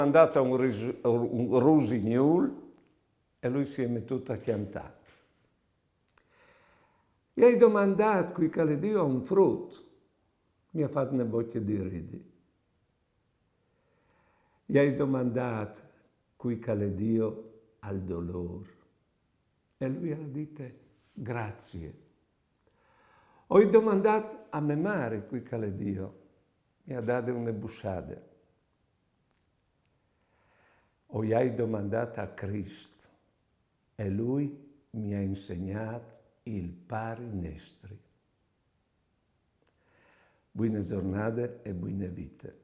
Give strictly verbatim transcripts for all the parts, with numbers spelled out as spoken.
domandât a un ris-, un rusignûl e lui si è metût a cjantâ. I ai domandât cui che al è Dio a un frut, mi à fat une bocje di ridi. I ai domandât cui che al è Dio al dolôr. E lui al à dite: grazie. O ai domandât a mê mari cui che al è Dio, mi à dade une bussade. O i ai domandât a Crist, e lui mi à insegnât il Pari Nestri. Buine zornade e buine vite.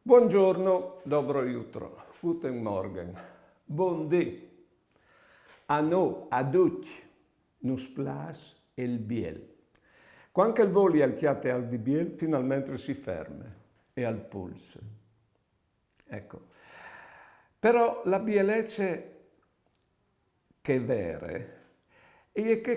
Buongiorno, dobro jutro, guten Morgen, bundì. A nô, a ducj, nus plâs il biel. Cuant che il voli al cjate alc di biel, finalmentri si ferme e al pulse. Eco. Però la bielece chê vere e je chê